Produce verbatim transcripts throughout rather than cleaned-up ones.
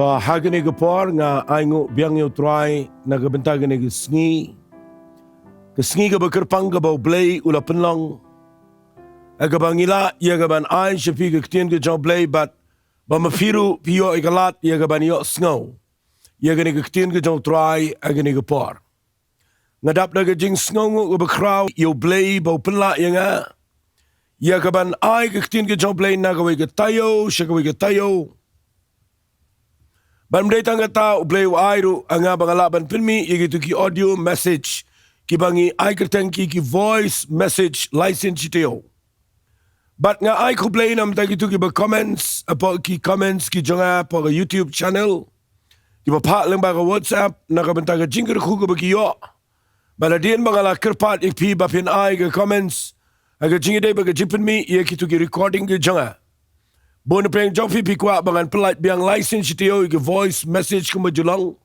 Ba ha kane ka por nga ainguh biang ïa u Trai na ka bynta kane ka sngi. Ka sngi kaba kyrpang kaba U Blei u la pynlong. Ha kaba ngi lah ïa kaban ai sha phi ka ktien ka jong U Blei bad ba ma phi ruh phi ïoh ïa ka lad ïa kaban ïohsngew ïa kane ka ktien ka jong U Trai ha kane ka por. Nga dap da ka jingsngewnguh kaba khraw ïa U Blei ba u pynlah ïa nga ïa kaban ai ka ktien ka jong U Blei na kawei ka taïew sha kawei ka taïew. Bad ym dei tang kata, U Blei u ai ruh ha nga ba nga lah ban pynmih ïa kitu ki audio message kiba ngi ai kyrteng ki, ki voice message lai sien shi taïew. Bad nga ai khublei na ka bynta kitu kiba comments hapoh ki comments ki jong nga hapoh ka YouTube channel, kiba phah lyngba ka WhatsApp na ka bynta ka jingkyrkhu kaba ki ïoh. Bad hadien ba nga la kyrpad ïa phi ba phin ai ka comments ha ka jingïadei bad ka jingpynmih ïa kitu ki recording ki jong nga, bun na pdeng jong phi phi kwah ba ngan pynlait biang lai sien shi taïew ïa ki voice message kumba ju long.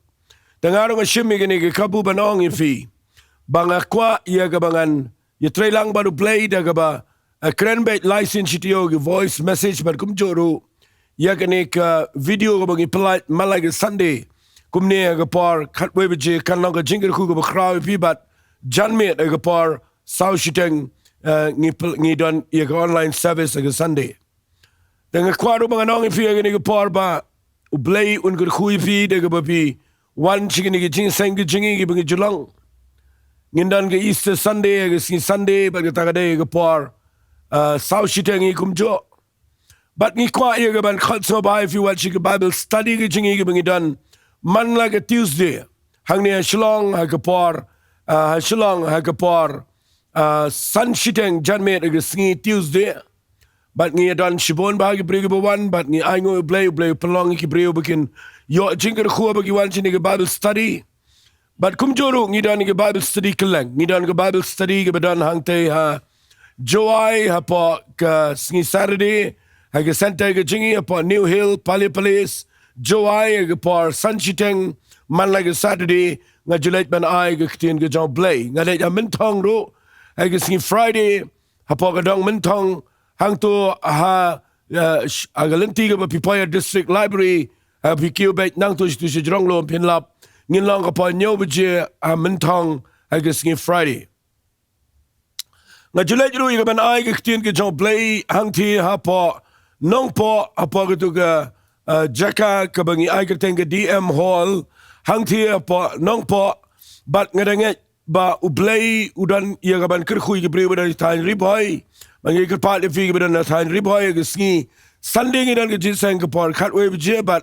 Te nga ruh nga shim ïa kane ka kabu ban ong ïa phi ba nga kwah ïa kaba ngan ïatreilang bad U Blei da kaba, eh, kren beit lai sien shi taïew ki voice message bad kumjuh ruh ïa kane ka video kaba ngi pynlait man la ka Sunday kumne ha ka por khatwei baje, kan long ka jingkyrkhu kaba khraw ïa phi bad janmiet ha ka por saw shiteng, eh, ngi pyl-, ngi don ïa ka online service ha ka Sunday. Te nga kwah ruh ba ngan ong ïa phi ha kane ka por ba U Blei un kyrkhu ïa phi da kaba phi wan sha kine ki jingïaseng ki jong ngi kiba ngi ju long. Ngin don ka Easter Sunday ha ka sngi Sunday bad kata ka dei ha ka por, ah, saw shiteng hi kumjuh. Bad ngi kwah ïa kaban khot sngewbha ïa phi wat sha ki Bible study ki jong ngi kiba ngi don man la ka Tuesday hangne ha Shillong ha ka por, ah, ha Shillong ha ka por, ah, san shiteng janmiet ha ka sngi Tuesday. Bad ngi ïa don shibun bha ki briew kiba wan bad ngi ainguh ïa U Blei, U Blei u pynlong ïa ki briew ba kin ïoh jingkyrkhu ba ki wan sha kine ki Bible study. Bad kumjuh ruh ngi don ïa ki Bible study kylleng, ngi don ka Bible study kaba don hangtei ha Jowai hapoh ka sngi Saturday, ha ka center ka jong ngi hapoh New Hill, Palia Place, Jowai ha ka por san shiteng man la ka Saturday, nga ju leit ban ai ka ktien ka jong U Blei. Nga leit ha Mynthong ruh ha ka sngi Friday, hapoh ka dong Mynthong, hangto ha, eh, sh-, ha ka lynti kaba phi poi ha District Library, ha phi kiew beit nangto sha tu sha jrong lum phin lap. Ngin long ka por hynñiew baje ha Mynthong ha ka sngi Friday. Nga ju leit ruh ïa kaban ai ka ktien ka jong U Blei hangtei hapoh Nongpoh, hapoh katu ka, eh, jaka kaba ngi ai kyrteng ka D M Hall, hangtei hapoh Nongpoh, bad nga da ngeit ba U Blei u don ïa kaban kyrkhu ïa ki briew ba don ha thaiñ Ri Bhoi. Ba ngi kyrpad ïa phi kiba don ha thaiñ Ri Bhoi ha ka sngi Sunday ngi don ka jingïaseng ka por khatwei baje bad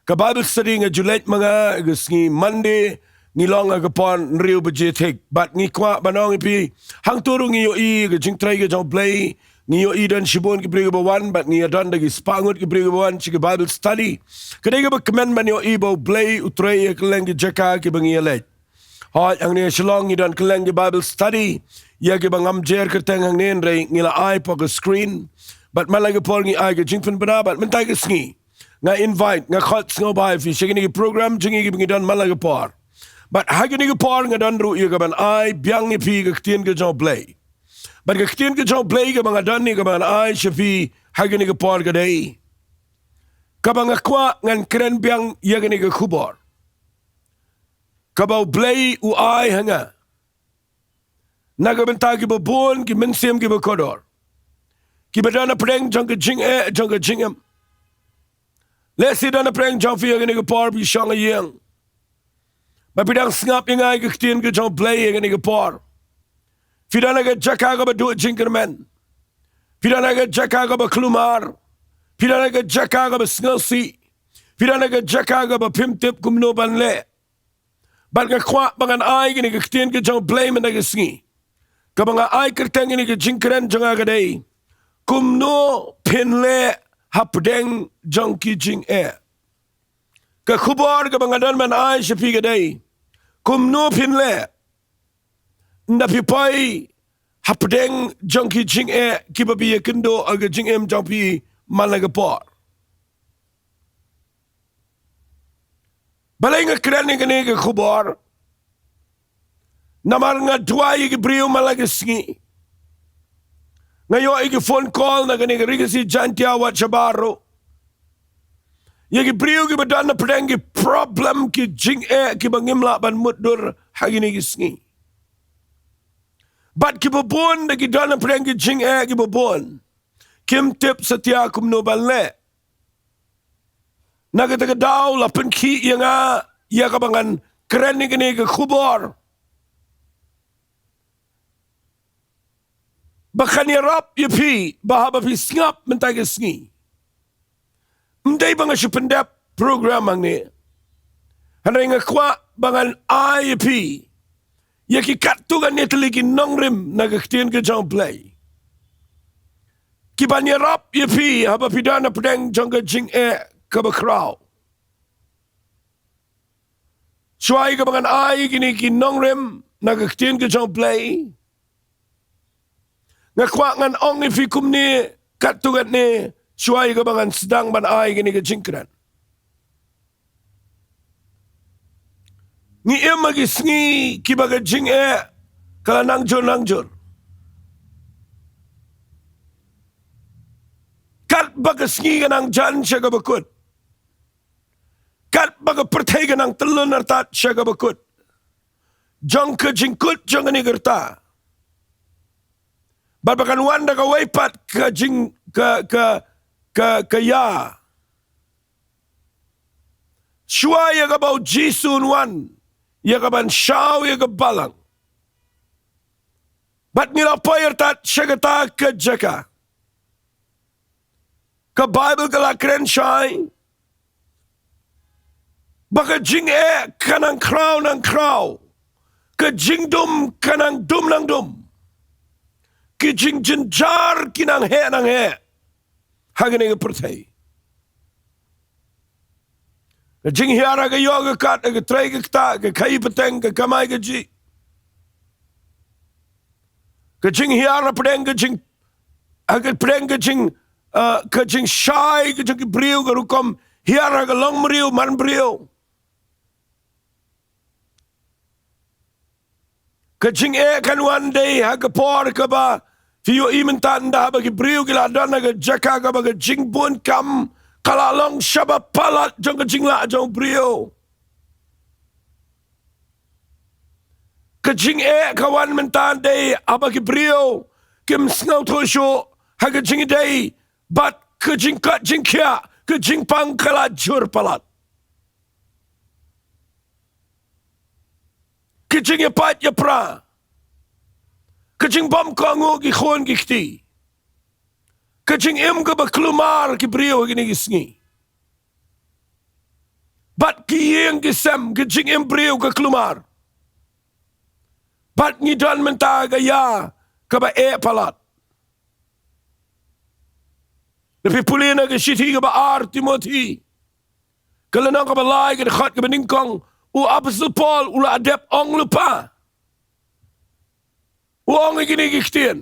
ka Bible study nga ju leit ma nga ha ka sngi Monday ngi long ha ka por hynriew baje thik. Bad ngi kwah ban ong ïa phi hangto ruh ngi ïohi ka jingtrei ka jong U Blei, ngi ïohi don shibun ki briew kiba wan bad ngi ïa don da ki spah ngut ki briew kiba wan sha ki Bible study. Ka dei kaba kmen ban ïohi ba U Blei u trei ha kylleng ki jaka kiba ngi ïa leit. Hooid, hangne ha Shillong ngi don kylleng ki Bible study ïa kiba ngam jer kyrteng hangne hynrei ngi la ai hapoh ka screen. Bad man la ka por ngi ai ka jingpynbna bad mynta ka sngi nga invite, nga khot sngewbha ïa phi sha kine ki program jong ngi kiba ngi don man la ka por. Bad ha kine ki por nga don ruh ïa kaban ai biang ïa phi ka ktien ka jong U Blei. Bad ka ktien ka jong U Blei kaba nga don ïa kaban ai sha phi ha kine ki por ka dei kaba nga kwah ngan kren biang ïa kane ka khubor kaba U Blei u ai ha nga na ka bynta kiba bun ki mynsiem kiba kordor kiba don hapdeng jong ka jingeh jong ka jingim. Lehse don hapdeng jong phi ha kane ka por phi shong ha ïing ba phi dang sngap ïa nga ïa ka ktien ka jong U Blei ha kane ka por. Phi don ha ka jaka kaba duh jingkyrmen. Phi don ha ka jaka kaba kulmar. Phi don ha ka jaka kaba sngewsih. Phi don ha ka jaka kaba phim tip kumno ban leh. Bad nga kwah ba ngan ai kane ka ktien ka jong U Blei mynta ka sngi. Kaba nga ai kyrteng ïa kane ka jingkren jong nga ka dei kumno phin leh hapdeng jong ki jingeh. Ka khubor kaba nga don ban ai sha phi ka dei kumno phin leh ynda phi poi hapdeng jong ki jingeh kiba phi ïakynduh ha ka jingim jong phi man la ka por. Balei nga kren ïa kane ka khubor? Namar nga duwai ïa ki briew man la ka sngi. Nga ïoh ïa ki phone call na kane ka Ri Khasi Jaiñtia wat shabar ruh. ïa ki briew kiba don na pdeng ki problem, ki jingeh kiba ngim lah ban mutdur ha kine ki sngi. Bad kiba bun da ki don na pdeng ki jingeh kiba bun, kim tip satia kumno ban leh. Na kata ka daw la pynkhih ïa nga ïa kaba ngan kren ïa kane ka khubor ba kan ïarap ïa phi ba haba phi sngap mynta ka sngi. Ym dei ba nga shu pyndep program hangne, hynrei nga kwah ba ngan ai ïa phi ïa ki katto katne tylli ki nongrim na ka ktien ka jong U Blei ki ban ïarap ïa phi haba phi don na pdeng jong ka jingeh kaba khraw. Shuwa ïa kaba ngan ai ïa kine ki nongrim na ka ktien ka jong U Blei, nga kwah ngan ong ïa phi kumne katto katne shuwa ïa kaba ngan sdang ban ai ïa kine ki jingkren. Ngi im ha ki sngi kiba ka jingeh ka la nang jur nang jur. Katba ka sngi ka nang jan sha kaba kut, katba ka pyrthei ka nang tyllun artat sha kaba kut jong ka jingkut jong kane ka rta, bad ba kan wan da kawei pat ka jing, ka, ka, ka, ka ïa. Shuwa ïa kaba U Jisu un wan ïa kaban shaw ïa ka balang. Bad ngi la poi artat sha kata ka jaka. Ka Baibl ka la kren shai ba ka jingeh ka nang khraw nang khraw, ka jingdum ka nang dum nang dum, ki jingjynjar ki nang heh nang heh ha kane ka pyrthei. Ka jinghiar ha ka ïoh ka kat, ha ka trei ka ktah, ka khaïi pateng, ka kamai kajih. Ka jinghiar hapdeng ka jing, ha ka pdeng ka jing, uh, ka jingshai ka jong ki briew, ka rukom hiar ha ka longbriew manbriew. Ka jingeh kan wan dei ha ka por kaba phi ïohi mynta, ynda haba ki briew ki la don ha ka jaka kaba ka jingbun kam ka la long shaba palat jong ka jinglah jong u briew. Ka jingeh ka wan mynta dei haba ki briew kim sngewthuh shuh ha ka jingïadei bad ka jingkot jingkhiah, ka jingpang ka la jur palat. Ka jingïapait ïapra, ka jingbym kohnguh ki khun ki kti, ka jingim kaba kulmar ki briew ha kine ki sngi. Bad ki ïing ki sem, ka jingim briew ka kulmar. Bad ngi don mynta ka ïa kaba eh palat. Lada phi pule na ka shithi kaba ar Timothi, ka lynnong kaba lai, ka dkhot kaba nyngkong, u Apostol Paul u la dep ong lypa. U ong ïa kine ki ktien: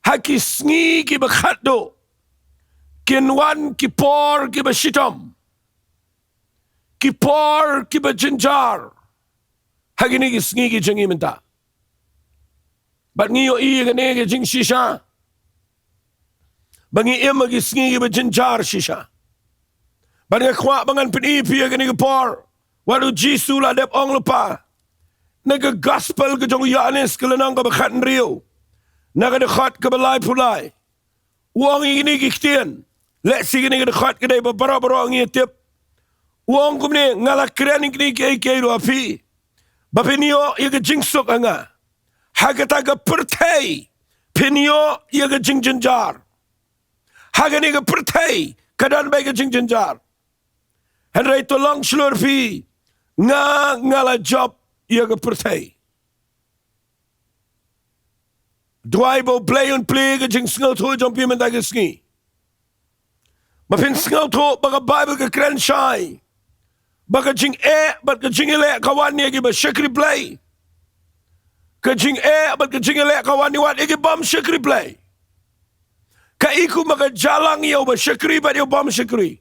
Ha ki sngi kiba khatduh kin wan ki por kiba shitom, ki por kiba jynjar. Ha kine ki sngi ki jong ngi mynta, bad ngi ïohi ïa kane ka jingshisha, ba ngi im ha ki sngi kiba jynjar shisha. Bad nga kwah ba ngan pyni ïa phi ha kane ka por wat u Jisu u la dep ong lypa na ka Gospel ka jong u Ïoannis, ka lynnong kaba khathynriew, na ka dkhot kaba laiphew lai. U ong ïa kine ki ktien. Lehse kine ki dkhot ki dei ba baroh baroh ngi tip. U ong kumne: Nga la kren ïa kine kiei kiei ruh ha phi, ba phin ïoh ïa ka jingsuk ha nga. Ha kata ka pyrthei phin ïoh ïa ka jingjynjar. Ha kane ka pyrthei ka don beit ka jingjynjar. Hynrei to long shlur phi, nga, nga la jop ïa ka pyrthei. Duwai ba U Blei un plie ka jingsngewthuh jong phi mynta ka sngi, ba phin sngewthuh ba ka Baibl ka kren shai ba ka jingeh bad ka jingïaleh ka wan ïa kiba shakri Blei. Ka jingeh bad ka jingïaleh ka wan ïa wat ïa ki bym shakri Blei. Ka i kum ba ka jia lang ïa uba shakri bad ïa u bym shakri.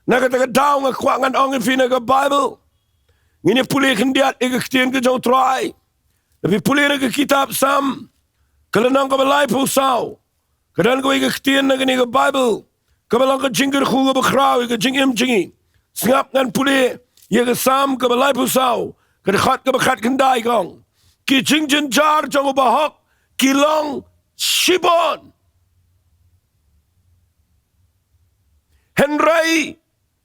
Na kata ka daw nga kwah ngan ong ïa phi na ka Baibl. Ngin ïa pule khyndiat ïa ka ktien ka jong U Trai. Lada phi pule na ka kitab Salm, ka lynnong kaba laiphew saw, ka don kawei ka ktien na kane ka Baibl, kaba long ka jingkyrkhu kaba khraw ïa ka jingim jong ngi. Sngap ngan pule ïa ka Salm kaba laiphew saw, ka dkhot kaba khatkhyndai ka ong, ki jingjynjar jong u bahok ki long shibun, hynrei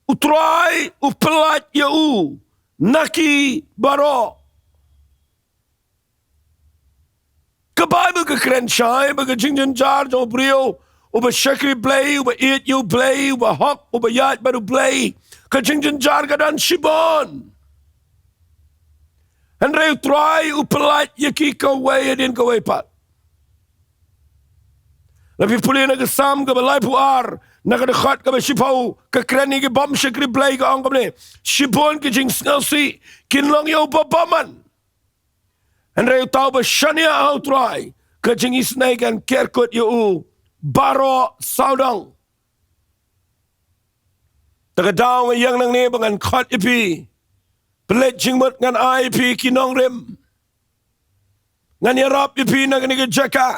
u Trai u pyllait ïa u na ki baroh. Ka Baibl ka kren shai ba ka jingjynjar jong u briew uba shakri Blei, uba ïeit ïa u Blei, uba hok, uba ïaid bad u Blei, ka jingjynjar ka don shibun, hynrei u Trai u pyllait ïa ki kawei hadien kawei pat. Lada phi pule na ka Salm kaba laiphew ar, na ka dkhot kaba shiphew, ka kren ïa ki bym shakri Blei, ka ong kumne: Shibun ki jingsngewsih kin long ïa uba bymman, hynrei uta uba shaniah ha u Trai, ka jingisynei kan ker kut ïa u baroh sawdong. Te ka daw nga ïeng nangne ba ngan khot ïa phi, pynleit jingmut ngan ai ïa phi ki nongrim. Ngan ïarap ïa phi na kane ka jaka.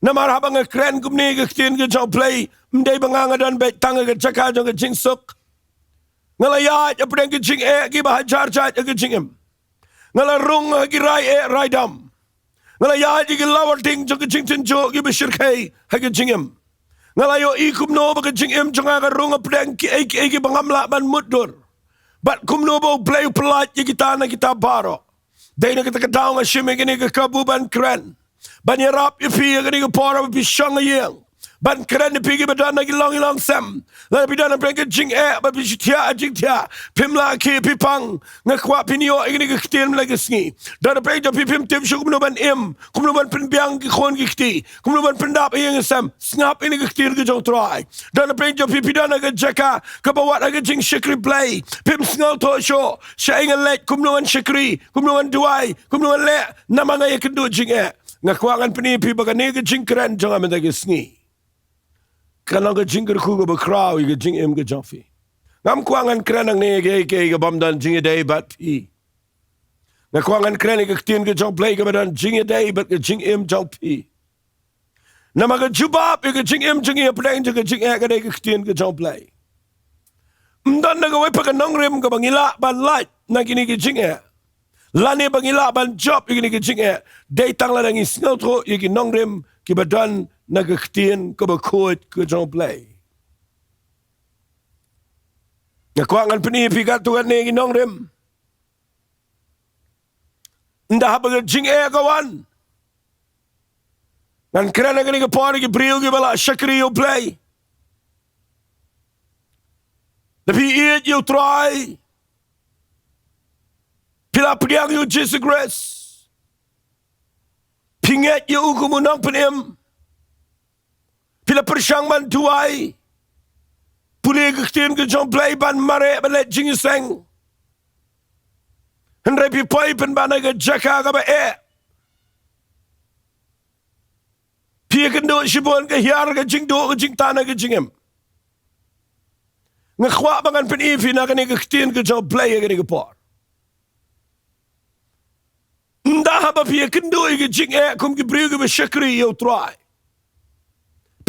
Namar haba nga kren kumne ka ktien ka jong u Blei, ym dei ba nga nga don beit tang ha ka jaka jong ka jingsuk. Nga la ïaid hapdeng ki jingeh kiba hajar jait ha ka jingim. Nga la rung ha ki rai eh rai dam. Nga la ïaid ïa ki lawar ding jong ka jingtynjuh kiba shyrkhei ha ka jingim. Nga la ïohi kumno ba ka jingim jong nga ka rung hapdeng kiei kiei kiba ngam lah ban mutdur, bad kumno ba u Blei u pyllait ïa kita na kita baroh. Dei na kata ka daw nga shim ïa kane ka kabu ban kren, ban ïarap ïa phi ha kane ka por ba phi shong ha ïing, ban kren ïa phi kiba don ha ki long ïing long sem. Lada phi don hapdeng ka jingeh ba phi shu thiah jingthiah, phim lah khie phi pang, nga kwah phin ïoh ïa kane ka ktien mynta ka sngi. Don hapdeng jong phi phim tip shuh kumno ban im, kumno ban pynbiang ki khun ki kti, kumno ban pyndap ïing sem, sngap ïa kane ka ktien ka jong u Trai. Don hapdeng jong phi phi don ha ka jaka kaba wat ha ka jingshakri Blei, phim sngewthuh shuh shaei ngan leit, kumno ngan shakri, kumno ngan duwai, kumno ngan leh, namar nga ïakynduh jingeh. Nga kwah ngan pyni ïa phi ba kane ka jingkren jong nga mynta ka sngi kan long ka jingkyrkhu kaba khraw ïa ka jingim ka jong phi. Ngam kwah ngan kren nangne ïa kiei kiei kaba ym don jingïadei bad phi. Nga kwah ngan kren ïa ka ktien ka jong u Blei kaba don jingïadei bad ka jingim jong phi. Namar ka jubab ïa ka jingim jong ngi hapdeng jong ka jingeh ka dei ka ktien ka jong u Blei. Ym don na kawei pat ka nongrim kaba ngi lah ban lait na kine ki jingeh, lane ba ngi lah ban jop ïa kine ki jingeh, dei tang lada ngi sngewthuh ïa ki nongrim kiba don na ka ktien kaba khuid ka jong u Blei. Nga kwah ngan pyni ïa phi katto katne ki nongrim. Ynda haba ka jingeh ka wan, ngan kren ha kane ka por ïa ki briew kiba la shakri ïa u Blei. Lada phi ïeit ïa u Trai, phi la pdiang ïa u Jisu Khrist, phi ngeit ïa u kum u Nongpynim, phi la pyrshang ban duwai, pule ka ktien ka jong u Blei, ban mareh, ban leit jingïaseng. Hynrei phi poi pynban ha ka jaka kaba eh. Phi ïakynduh shibun ka hiar, ka jingduh, ka jingtana, ka jingim. Nga kwah ba ngan pyni ïa phi na kane ka ktien ka jong u Blei ha kane ka por. Ynda haba phi ïakynduh ïa ka jingeh kum ki briew kiba shakri ïa u Trai,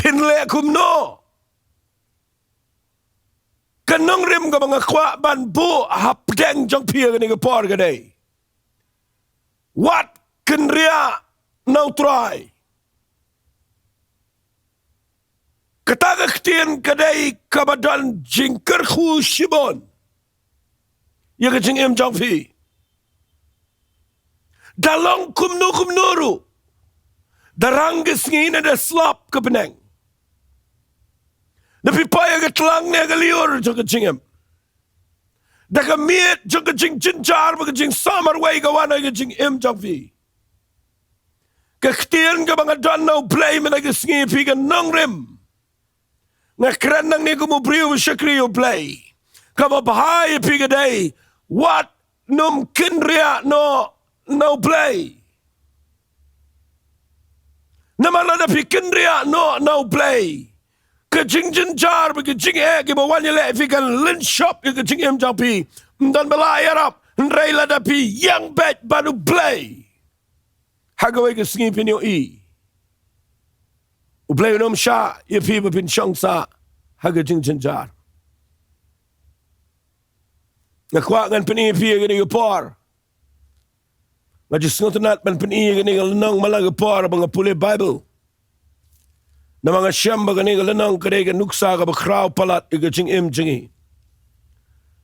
phin leh kumno? Ka nongrim kaba nga kwah ban buh hapdeng jong phi ha kane ka por ka dei: Wat kynriah na u Trai. Kata ka ktien ka dei kaba don jingkyrkhu shibun ïa ka jingim jong phi. Da long kumno kumno ruh, da rang ka sngi ne da slap ka bneng, da phi poi ha ka tlang ne ha ka lyiur jong ka jingim, da ka miet jong ka jingjynjar bad ka jingsamarwei ka wan ha ka jingim jong phi, ka ktien kaba nga don na u Blei mynta ka sngi ïa phi ka nongrim. Nga kren nangne kum u briew u shakri ïa u Blei. Kaba bha ïa phi ka dei, wat nym kynriah noh na u Blei. Namar lada phi kynriah noh na u Blei, ka jingjynjar bad ka jingeh kiba wan ïaleh ïa phi kan lynshop ïa ka jingim jong phi. Ym don ba lah ïarap, hynrei lada phi ïeng beit bad u Blei, ha kawei ka sngi phin ïohi. U Blei un ym shah ïa phi ba phin shong sah ha ka jingjynjar. Nga kwah ngan pyni ïa phi ha kane ka por. Nga ju sngewtynnat ban pyni ïa kane ka lynnong man la ka por ba nga pule Baibl. Namar nga shem ba kane ka lynnong ka dei ka nuksa kaba khraw palat ïa ka jingim jong ngi.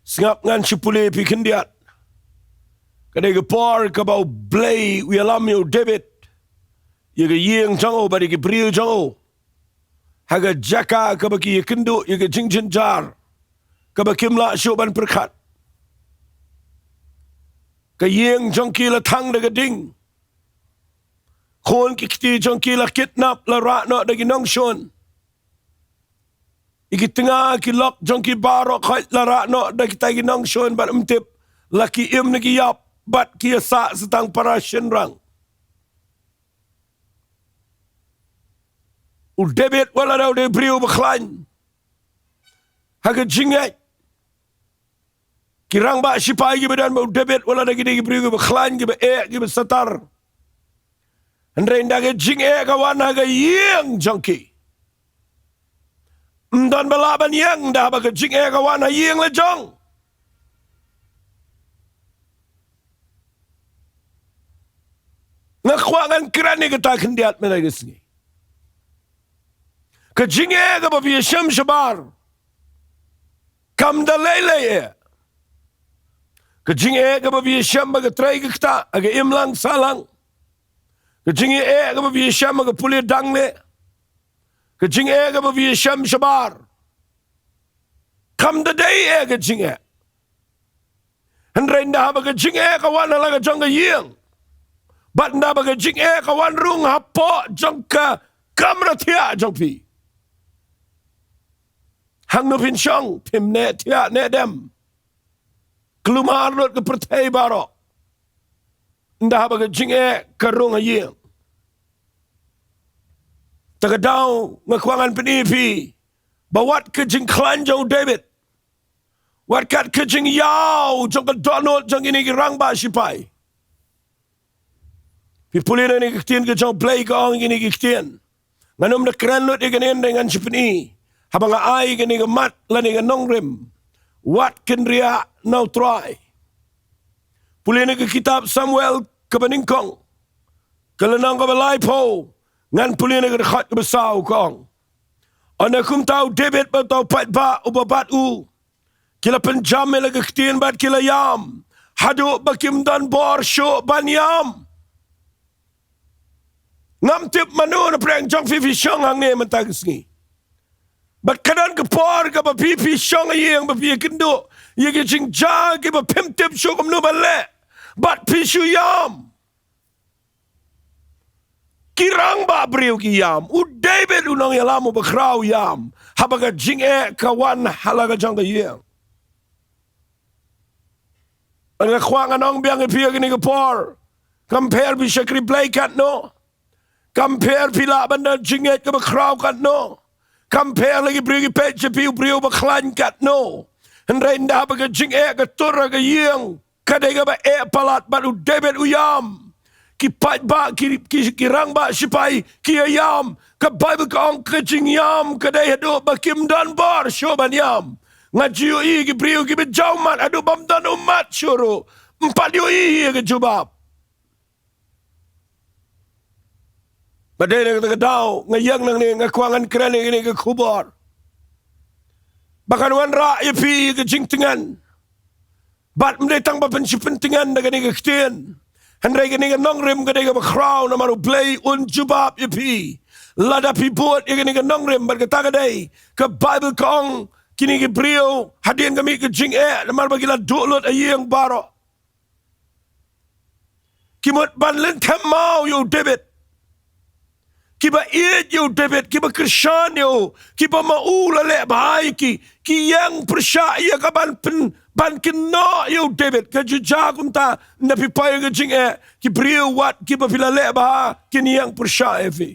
Sngap, ngan shu pule ïa phi khyndiat. Ka dei ka por kaba U Blei u ïalam ïa u David, ïa ka ïing jong u bad ïa ki briew jong u ha ka jaka kaba ki ïakynduh ïa ka jingjynjar kaba kim lah shuh ban pyrkhat. Ka ïing jong ki la thang da ka ding. Khun ki kti jong ki la kidnap, la rah noh da ki nongshun. Ïa ki tnga ki lok jong ki baroh khoit la rah noh da kita ki nongshun bad ym tip la ki im ne ki ïap bad ki ïasah sa tang para shynrang. U David wat la dei u dei briew ba khlaiñ ha ka jingngeit. Ki rangbah shipai kiba don bad u David wat la dei ki dei ki briew kiba khlaiñ, kiba eh, kiba satar. Hynrei ynda ka jingeh ka wan ha ka ïing jong ki, ym don ba lah ban ïeng ynda haba ka jingeh ka wan ha ïing la jong. Nga kwah ngan kren ïa kata khyndiat mynta ka sngi. Ka jingeh kaba phi ïashem shabar kam da lei lei eh. Ka jingeh kaba phi ïashem ba ka trei ka ktah, ha ka imlang sahlang. Ka jingeh kaba phi ïashem ha ka pule dang leh. Ka jingeh kaba phi ïashem shabar kam da dei eh ka jingeh. Hynrei ynda haba ka jingeh ka wan ha la ka jong ka ïing, bad ynda haba ka jingeh ka wan rung hapoh jong ka kamra thiah jong phi, hangno phin shong, phim neh thiah neh dem? Kulmar lut ka pyrthei baroh ynda haba ka jingeh ka rung ha ïing. Ta ka daw nga kwah ngan pyni ïa phi ba wat ka jingkhlaiñ jong u David, wat kat ka jingïaw jong ka dohnud jong kine ki rangbah shipai. Phi pule na kine ki ktien ka jong u Blei, ka ong kine ki ktien. Ngan ym da kren lut ïa kane hynrei ngan shu pyni. Haba nga ai kane ka mat lane ka nongrim, wat kynriah na u Trai. Pule na ka kitab Samuel kaba nyngkong, ka lynnong kaba laiphew, ngan pule na ka dkhot kaba saw, ka ong: Ynda kumta u David bad uta u paidbah uba bad u ki la pynjam ïa la ka ktien bad ki la ïam haduh ba kim don bor shuh ban ïam. Ngam tip mano na pdeng jong phi phi shong hangne mynta ka sngi. Bad ka don ka por kaba phi phi shong ha ïing ba phi ïakynduh ïa ki jingjia kiba phim tip shuh kumno ban leh, bad phi shu ïam. Ki rangbah briew ki ïam. U David u nongïalam uba khraw u ïam haba ka jingeh ka wan ha la ka jong ka ïing. Nga kwah ngan ong biang ïa phi ha kane ka por, kam pher phi shakri Blei katno, kam pher phi lah ban don jingngeit kaba khraw katno, kam pher la ki briew ki peit sha phi u briew ba khlaiñ katno, hynrei ynda haba ka jingeh ka tur ha ka ïing, ka dei kaba eh palat. Bad u David u ïam. Ki paidbah, ki, ki, ki rangbah shipai ki ïam. Ka Baibl ka ong ka jingïam ka dei haduh ba kim don bor shuh ban ïam. Nga ju ïohi ki briew kiba jaw mat haduh bym don ummat shuh ruh, ym pat ïohi ïa ka jubab. Bad dei na kata ka daw nga ïeng nangne, nga kwah ngan kren ïa kane ka khubor ba kan wanrah ïa phi ïa ka jingtngen. Bad ym dei tang ba phin shu pyntngen da kane ka ktien, hynrei kane ka nongrim ka dei kaba khraw namar u Blei un jubab ïa phi lada phi bud ïa kane ka nongrim. Bad kata ka dei, ka Baibl ka ong kine ki briew hadien ka mih ka jingeh, namar ba ki la duh lut ha ïing baroh, ki mut ban lynthem maw ïa u David. Kiba ïeit ïa u David, kiba kyrshan ïa u, kiba ma u la leh bha ïa ki, ki ïeng pyrshah ïa ka ban pyn, ban kynnoh ïa u David. Ka ju jia kumta, ynda phi poi ha ka jingeh, ki briew wat kiba phi la leh bha kin ïeng pyrshah ïa phi.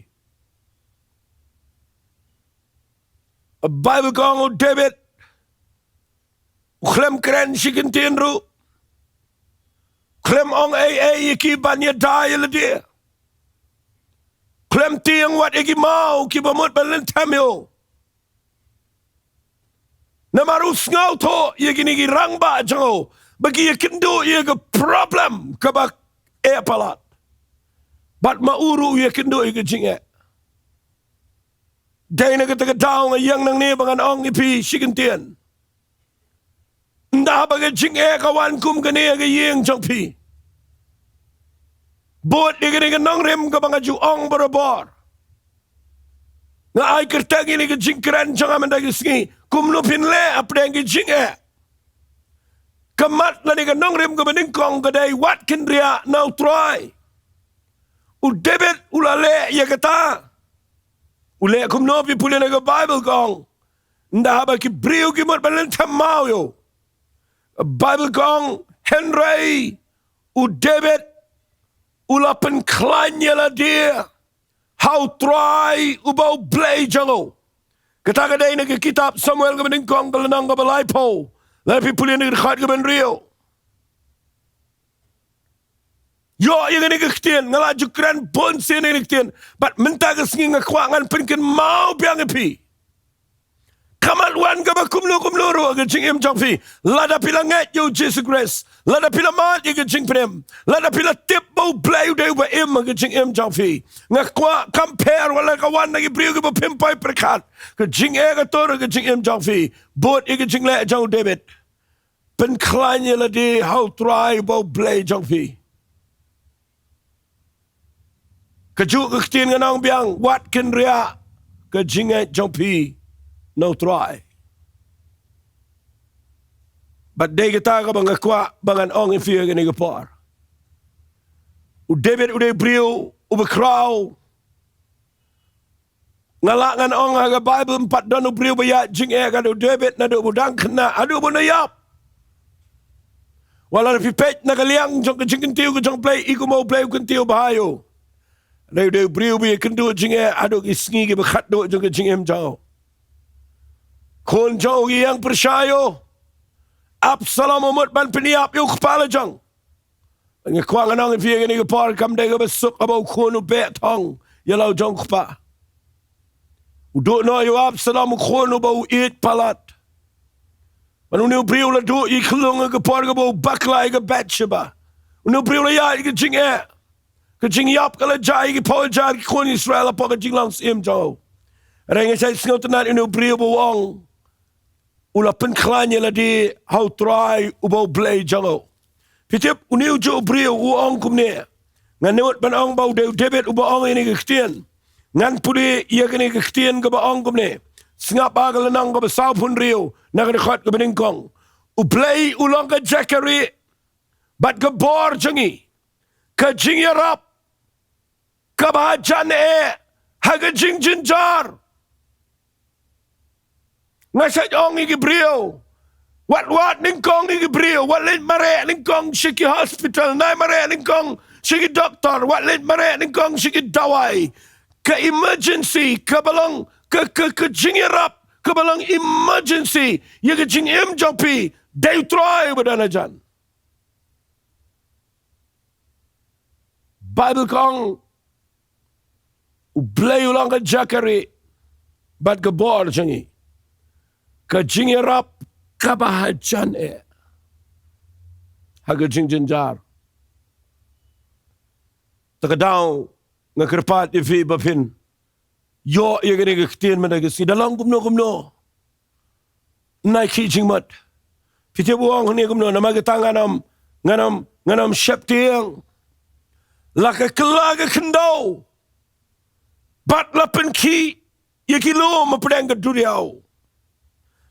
Baibl ka ong u David u khlem kren shi kyntien ruh, khlem ong ei ei ïa ki ban ïada ïa lade, khlem Em tieng wat ïa ki maw kiba mut ban lynthem ïa u. Namar u sngewthuh ïa kine ki rangbah jong u ba ki ïakynduh ïa ka problem kaba eh palat. Bad ma u ruh u ïakynduh ïa ka jingeh. Dei na kata ka daw nga ïeng nangne ba ngan ong ïa phi shi kyntien. Ynda ba ka jingeh ka wan kum kane ha ka ïing jong phi, bud ïa kane ka nongrim kaba nga ju ong barabor. Nga ai kyrteng ïa kane ka jingkren jong nga mynta ka sngi, kumno phin leh hapdeng ka jingeh. Ka mat lane ka nongrim kaba nyngkong ka dei wat kynriah na U Trai. U David u la leh ïa kata. U leh kumno? Phi pule na ka Baibl ka ong, ynda haba ki briew ki mut ban lynthem maw ïa u. Baibl ka ong, hynrei u David u la pynkhlaiñ ïa lade ha U Trai uba U Blei jong u. Kata ka dei na ka kitab Samuel kaba nyngkong ka lynnong kaba laiphew, lada phi pule na ka dkhot kaba hynriew. Ïoh ïa kane ka ktien, nga la ju kren bun sien ïa kane ka ktien, bad mynta ka sngi nga kwah ngan pynkynmaw biang ïa phi. Ka mat wan kaba kumno kumno ruh ha ka jingim jong phi, lada phi la ngeit ïa U Jisu Khrist, lada phi la mad ïa ka jingpynim, lada phi la tip ba U Blei u dei uba im ha ka jingim jong phi, nga kwah, kam pher wat la ka wan na ki briew kiba phim poi pyrkhat, ka jingeh ka tur ha ka jingim jong phi. Bud ïa ka jingleh jong u David. Pynkhlaiñ ïa lade ha U Trai uba U Blei jong phi. Kajuh ka ktien ngan ong biang, wat kynriah ka jingngeit jong phi na U Trai. Bad dei kata kaba nga kwah ba ngan ong ïa phi ha kane ka por. U David u dei u briew uba khraw. Nga lah ngan ong ha ka Baibl ym pat don u briew ba ïaid jingeh kat u David, naduh ba u dang khynnah haduh ba un ïap. Wat la phi peit na ka liang jong ka jingkyntiew ka jong U Blei, i kumno U Blei u kyntiew bha ïa u. Hynrei u dei u briew ba ïakynduh jingeh haduh ki sngi kiba khatduh jong ka jingim jong u. Khun jong u ki ïeng pyrshah ïa u. Absalom u mut ban pynïap ïa u kpa la jong. Nga kwah ngan ong ïa phi ha kane ka por, kam dei kaba suk haba u khun u beh thong ïa la u jong u kpa. U duh noh ïa u Absalom u khun uba u ïeit palat. Bad une u briew u la duh ïa ki khyllung ha ka por kaba u bakla ïa ka Bathsheba. Une u briew u la ïaid ïa ka jingeh. Ka jingïap ka la jia ïa ki phew hajar ki khun Israel hapoh ka jinglong syiem jong u. Hynrei nga shait sngewtynnat ïa une u briew ba u ong, u la pynkhlaiñ ïa lade ha U Trai uba U Blei jong u. Phi tip, une u juh u briew u ong kumne. Nga nud ban ong ba u dei u David uba ong ïa kane ka ktien. Ngan pule ïa kane ka ktien kaba ong kumne. Sngap ha ka lynnong kaba sawphew hynriew, na ka dkhot kaba nyngkong. U Blei u long ka jaka rieh bad ka bor jong ngi, ka jingïarap kaba hajan eh ha ka jingjynjar. Nga shait ong ïa ki briew, wat, wat nyngkong ïa ki briew, wat leit mareh nyngkong sha ki hospital, nai mareh nyngkong sha ki doktor, wat leit mareh nyngkong sha ki dawai. Ka emergency kaba long, ka, ka, ka jingïarap kaba long emergency ïa ka jingim jong phi, dei U Trai uba don hajan. Baibl ka ong, U Blei u long ka jaka rieh bad ka bor jong ngi, ka jingïarap kaba hajan eh ha ka jingjynjar. Ta ka daw nga kyrpad ïa phi ba phin ïoh ïa kane ka ktien mynta ka sngi, da long kumno kumno. Nai khih jingmut. Phi tip u ong hangne kumno, namar kata ngan ym, ngan ym, ngan ym sheptieng. La ka kylla ka khyndew bad la pynkhih ïa ki lum hapdeng ka duriaw.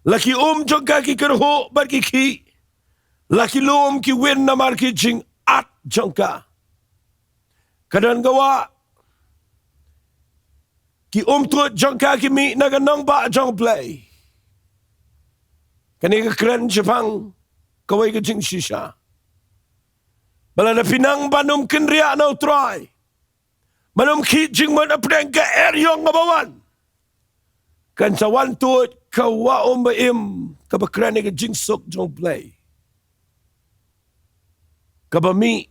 La ki um jong ka ki kyrhuh bad ki khih. La ki lum ki win namar ki jingat jong ka. Ka don ka wah, ki umtuid jong ka ki mih na ka nongbah jong U Blei. Kane ka kren shaphang kawei ka jingshisha. Ba lada phi nang ban ym kynriah na U Trai, ban ym khih jingmut hapdeng ka eriong kaba wan, kan sa wan tuid ka wah um ba im kaba kren ïa ka jingsuk jong U Blei, kaba mih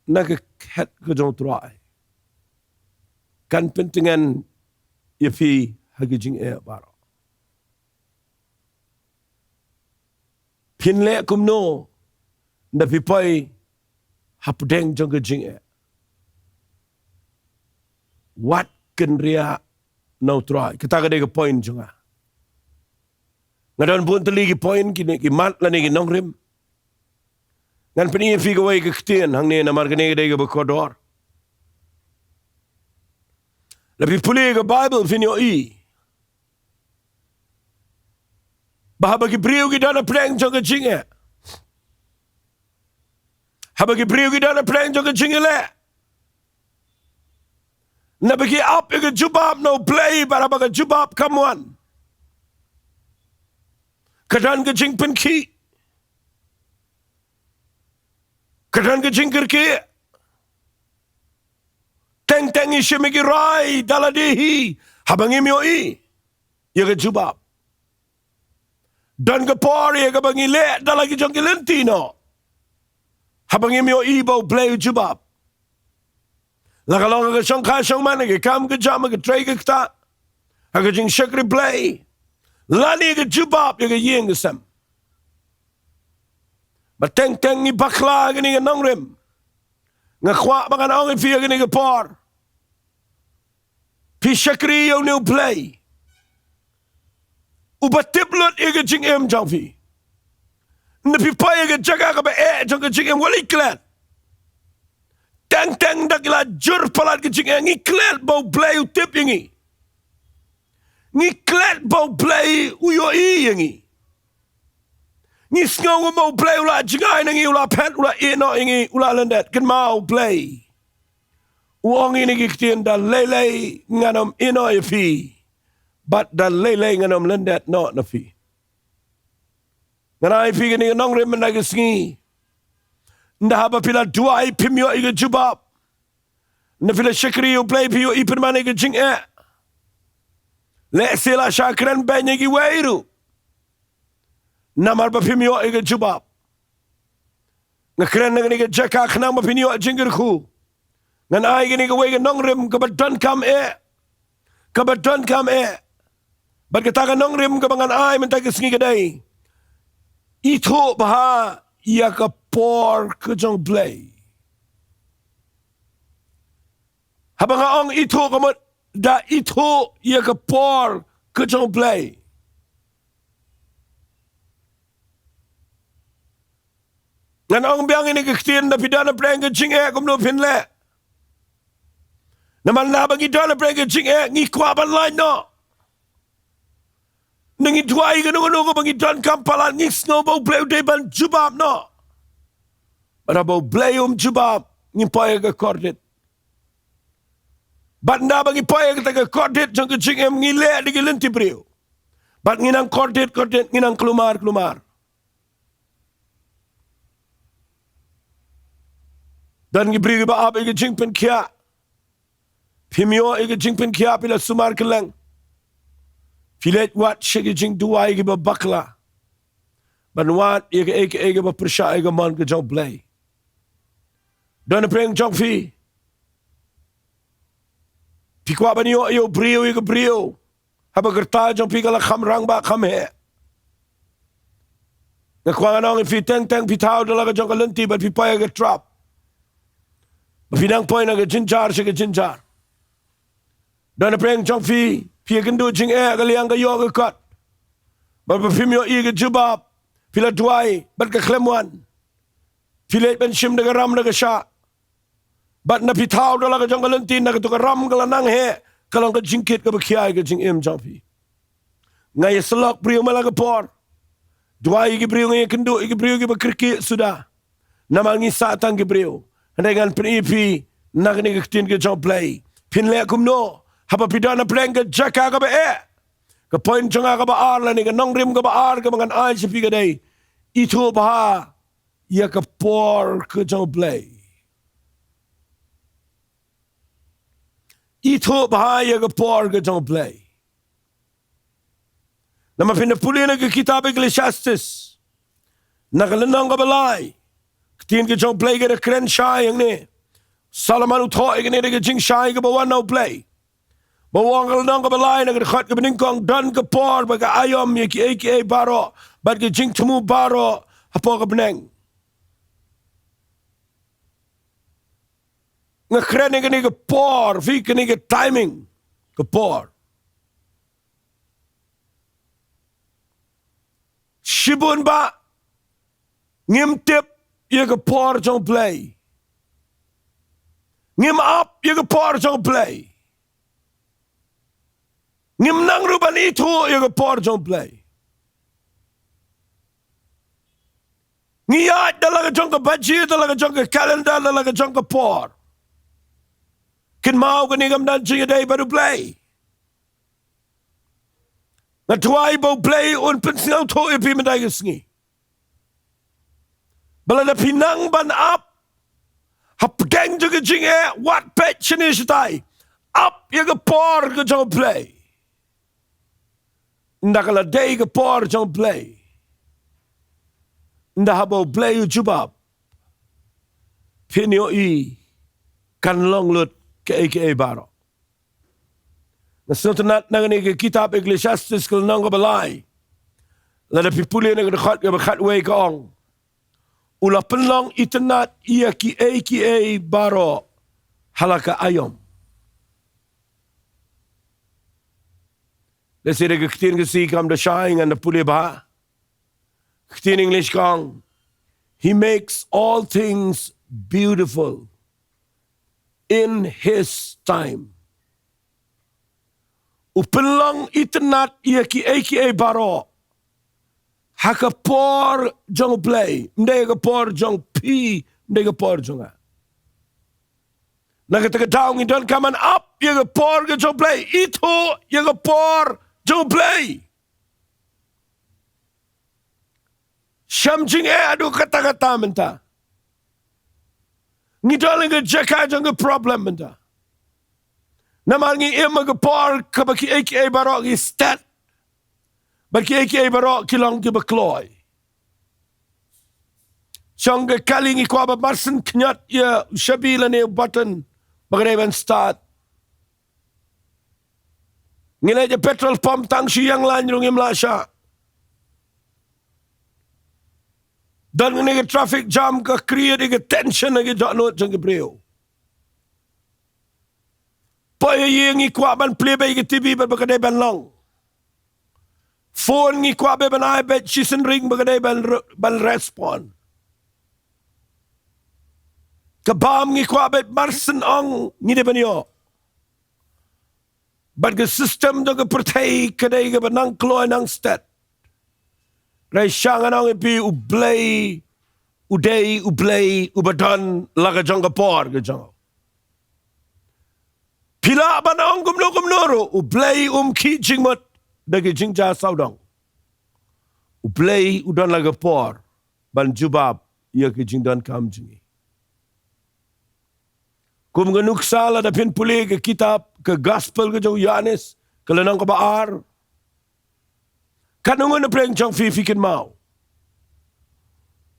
na ka khet ka jong U Trai. kan pyntngen ïa phi ha ki jingeh baroh. Phin leh kumno ynda phi poi hapdeng jong ka jingeh? Wat kynriah na U Trai. Kata ka dei ka point jong nga. Nga don bun tylli ki point, kine ki mat lane ki nongrim. Ngan pyni ïa phi kawei ka ktien hangne namar kane ka dei kaba kordor. Lada phi pule ka Bible phin ïohi ba haba ki briew ki don hapdeng jong ka jingeh, haba ki briew ki don hapdeng jong ka jingeh, leh naba ki ap ïa ka jubab na U Blei, bad haba ka jubab kam wan, ka don ka jingpynkhih, ka don ka jingkyrkieh. Teng teng ngi shim ïa ki rai da lade hi haba ngim ïohi ïa ka jubab. Don ka por ïa kaba ngi leh da la ki jong ki lynti noh haba ngim ïohi ba U Blei u jubab. La ka long ha ka shongkha shongman, ha ka kam ka jam, ha ka trei ka ktah, ha ka jingshakri Blei, lane ka jubab ïa ka ïing ka sem. Ba teng teng ngi bakla ha kane ka nongrim. Nga kwah ba ngan ong ïa phi ha kane ka por, phi shakri ïa une U Blei uba tip lut ïa ka jingim jong phi. Ynda phi poi ha ka jaka kaba eh jong ka jingim, wat leit klet. Teng teng da ki la jur palat ka jingeh, ngi klet ba U Blei u tip ïa ngi. Ngi klet ba U Blei u ïohi ïa ngi. Ngi sngew ba U Blei u la jngai na ngi, u la phet, u la ïehnoh ïa ngi, u la lyndet. Kynmaw, U Blei u ong ïa ngi ki ktien, da lei lei ngan ym ïehnoh ïa phi, bad da lei lei ngan ym lyndet noh na phi. Ngan ai ïa phi kane ka nongrim mynta ka sngi. Ynda haba phi la duwai phim ïoh ïa ka jubab, ynda phi la shakri ïa U Blei phi ïohi pynban ïa ka jingeh, lehse la shah kren beiñ ïa kiwei ruh namar ba phim ïoh ïa ka jubab. Nga kren na kane ka jaka khnang ba phin ïoh jingkyrkhu. Ngan ai kane kawei ka nongrim kaba donkam eh, kaba donkam eh. Bad kata ka nongrim kaba ngan ai mynta ka sngi ka dei, ithuh bha ïa ka por ka jong U Blei. Haba nga ong ithuh, ka mut da ithuh ïa ka por ka jong U Blei. Ngan ong biang ïa kane ka ktien, da phi don hapdeng ka jingeh kumno phin leh? Namar naba ngi don hapdeng ka jingeh ngi kwah ban lait noh. Ngi duwai kano kano kaba ngi donkam palat, ngi sngew ba U Blei u dei ban jubab noh. Bad haba U Blei um jubab, ngi poi ha ka kordit. Bad naba ngi poi ha kata ka kordit jong ka jingim, ngi leh da ki lynti briew. Bad ngi nang kordit kordit, ngi nang klumar klumar. Don ki briew kiba ap ïa ka jingpynkhiah. Phim ïoh ïa ka jingpynkhiah, phi la sumar kylleng. Phi leit wad sha ki jingduwai kiba bakla ban wad ïa kaei kaei kaba pyrshah ïa ka mon ka jong U Blei. Don hapdeng jong phi, phi kwah ban ïoh ïa u briew ïa ka briew. Haba ka rta jong phi ka la kham rangbah kham heh, nga kwah ngan ong ïa phi, teng teng phi thaw da la ka jong ka lynti bad phi poi ha ka trap, ba phi nang poi na ka jynjar sha ka jynjar. Don hapdeng jong phi, phi ïakynduh jingeh ha ka liang ka ïoh ka kot, bad ba phim ïoh ïa ka jubab. Phi la duwai bad ka khlem wan. Phi leit ban shim da ka ram da ka shah. Bad na phi thaw da la ka jong ka lynti, na kato ka ram ka la nang heh, ka long ka jingkit kaba khia ïa ka jingim jong phi. Nga ïasyllok briew man la ka por. Duwai ïa ki briew, nga ïakynduh ïa ki briew kiba kyrkieh suda. Namar ngi sah tang ki briew. Hynrei ngan pyni ïa phi na kane ka ktien ka jong U Blei, phin leh kumno haba phi don hapdeng ka jaka kaba eh. Ka point jong nga kaba ar lane ka nongrim kaba ar kaba ngan ai sha phi ka dei, ithuh bha ïa ka por ka jong U Blei. Ithuh bha ïa ka por ka jong U Blei. Namar phin da pule na ka kitab Ecclesiastes, na ka lynnong kaba lai, ka ktien ka jong U Blei ka da kren shai hangne. Solomon u thoh ïa kane da ka jingshai kaba wan na U Blei. Ba u ong ha ka lynnong kaba lai na ka dkhot kaba nyngkong, don ka por bad ka aïom ïa kiei kiei baroh, bad ka jingthmu baroh hapoh ka bneng. Nga kren ïa kane ka por, phi, kane ka timing, ka por. Shibun bah ngim tip ïa ka por jong u Blei. Ngim ap ïa ka por jong u Blei. Ngim nang ruh ban ithuh ïa ka por jong u Blei. Ngi ïaid da la ka jong ka baje, da la ka jong ka calendar, da la ka jong ka por. Kynmaw, kane kam don jingïadei bad u Blei. Nga duwai ba u Blei un pynsngewthuh ïa phi mynta ka sngi. Ba lada phi nang ban ap hapdeng jong ka jingeh, wat peit shane shatai. Ap ïa ka por ka jong u Blei. Ynda ka la dei ka por jong u Blei, ynda haba u Blei u jubab, phin ïohi kan long lut kaei kaei baroh. Nga sngewtynnat na kane ka kitab Ecclesiastes ka lynnong kaba lai. Lada phi pule na ka dkhot kaba khatwei ka ong, u la pynlong itynnat ïa kiei kiei baroh ha la ka aïom. Lehse da ka ktien Khasi kam da shai, ngan da pule bha. Ktien English ka ong, "He makes all things beautiful in his time." U pynlong itynnat ïa kiei kiei baroh ha ka por jong u Blei, ym dei ka por jong phi, ym dei ka por jong nga. Na kata ka daw ngi donkam ban ap ïa ka por ka jong u Blei, ithuh ïa ka por jong u Blei. Shem jingeh haduh katta katta mynta. Ngi don ha ka jaka jong ka problem mynta. Namar ngi im ha ka por kaba kiei kiei baroh ki stet, bad kiei kiei baroh ki long kiba kloi. Shong ka kali ngi kwah ba marshen khñiot ïa u shabi lane u button ba ka dei ban start. Ngi leit ha petrol pump tang shu ïeng lain ruh ngim lah shah. Don kane ka traffic jam ka create ka tension ha ki dohnud jong ki briew. Poi ha ïing ngi kwah ban plie beit ka T V bad ba ka dei ban long. Phone ngi kwah beit ban ai beit shisien ring ba ka dei ban re-, ban respond. Ka bam ngi kwah beit marshen ong ngi dei ban ïoh. Bad ka system jong ka pyrthei ka dei kaba nang kloi nang stet. Hynrei sha ngan ong ïa phi, u Blei u dei u Blei uba don la ka jong ka por ka jong u. Phi lah ban ong kumno kumno ruh, u Blei um khih jingmut da ki jingjia sawdong. U Blei u don la ka por ban jubab ïa ki jingdonkam jong ngi. Kum ka nuksa lada phin pule ka kitab ka Gospel ka jong u Ïoannis, ka lynnong kaba ar. Katno ngut na pdeng jong phi phi kynmaw